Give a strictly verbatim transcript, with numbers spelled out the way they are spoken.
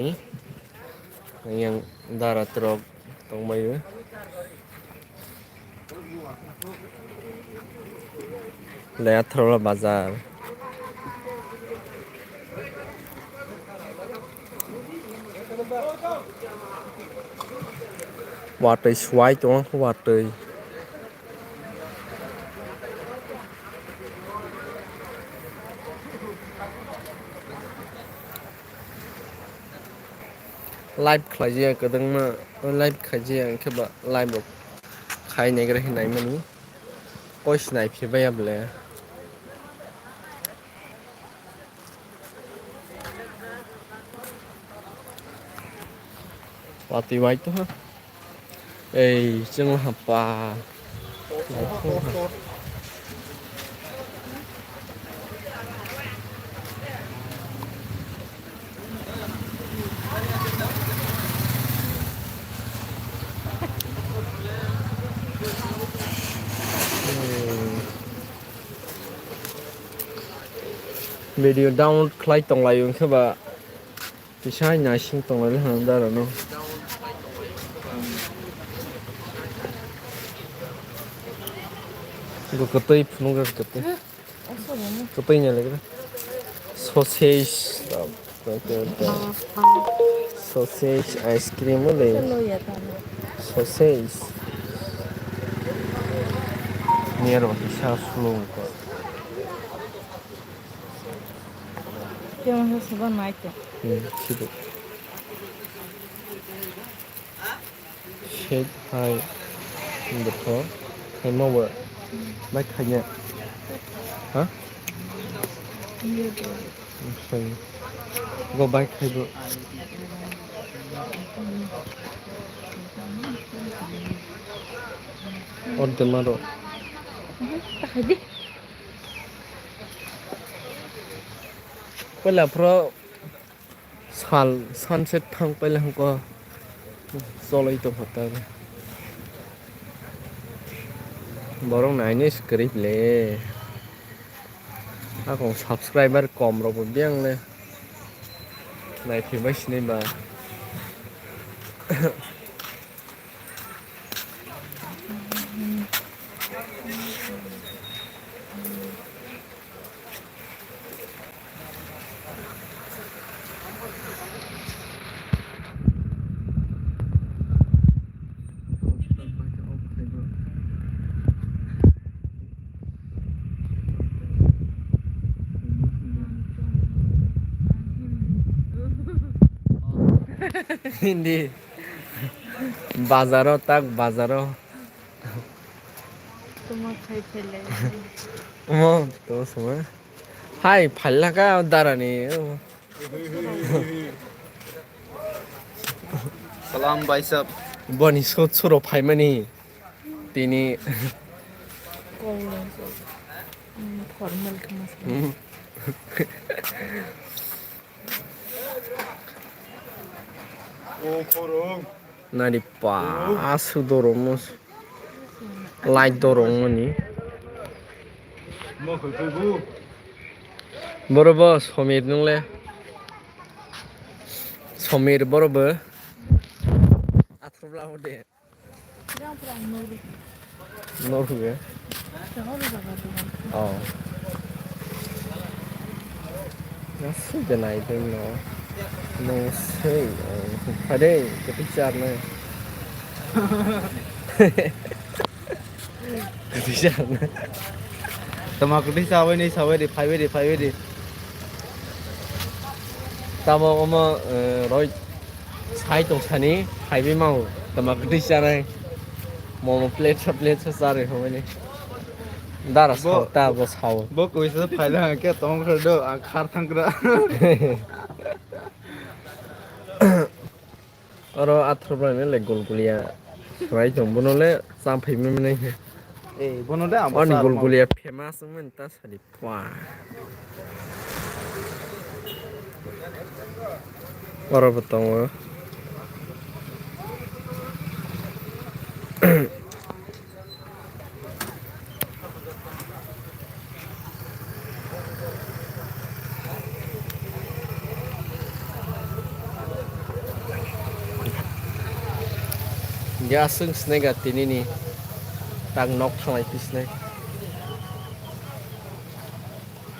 Yang dara trok tongbaio. Leya throla bazar. Watwi swai tongo, watwi. Live khlaijak kwbangma, live khaijak, hwnkhe ba live rok khai naigra hinwi naimani. Koi se naiphi baiya ble. Watwi wai to ha. Ei, chwng hapa. Video download khlai tonglaio, hwnkhe ba kisa hai naising tonglai le hwnwi dara no. Bo kwtwi phunukjak, kwtwi. Kwtwi nya le kwtwi. Sausage. Sausage ice cream le. Sausage. Niyar ba kisa slow ko. Kemon se soba nai to. Hmm, sido. Shet hai bwtho. Hai ma wa. Bai khanya. Ha? Sai. Go bai khai bo. Orde maro. Takhai di. Pala pro sal sunset thang pala hangko soloi to hotel. Borok naini script le. Akong subscriber kom rok bo biyang le. Naiphi bai sini ba. Hindi. Bazaro tak, bazaro. Tuma khai phele. Omo, to sama. Hai, phalna ka darani. Salam, bhai sahab. Boni sot suro phaimani. Tini. Kol lang so. Hmm, formal kama sa. Hmm. O khorong. Nari pa, asu dorong mo. Light dorong mo ni. Mo khoi khoi bu. Boro bo Somir nung le. Somir boro bo. Athro bla de. Norway. Oh. Nasıl denay dun no? No sei. Hade, ketik charna. Ketik charna. Tama ketik sabai ni, sabai di, phaibai di, phaibai di. Tamo omo, eh, roi. Sai tong sani, phaibai mau, tama kwtwi chanai. Momo plate sa, plate sa charwi hwnmani. Dara bo sao, ta bo sao. Bo kuisa phaila hwnkhe tong khe do, ang khar thang kra. Oro athro bai le gol gulia. Rai tong bono le cham phai mani. Eh, bono de ang ani gol gulia famous wngmani ta sadi. Wah. Oro bo tongo. Hingke aswk snai ga tinini tak nok thanglai phi snai.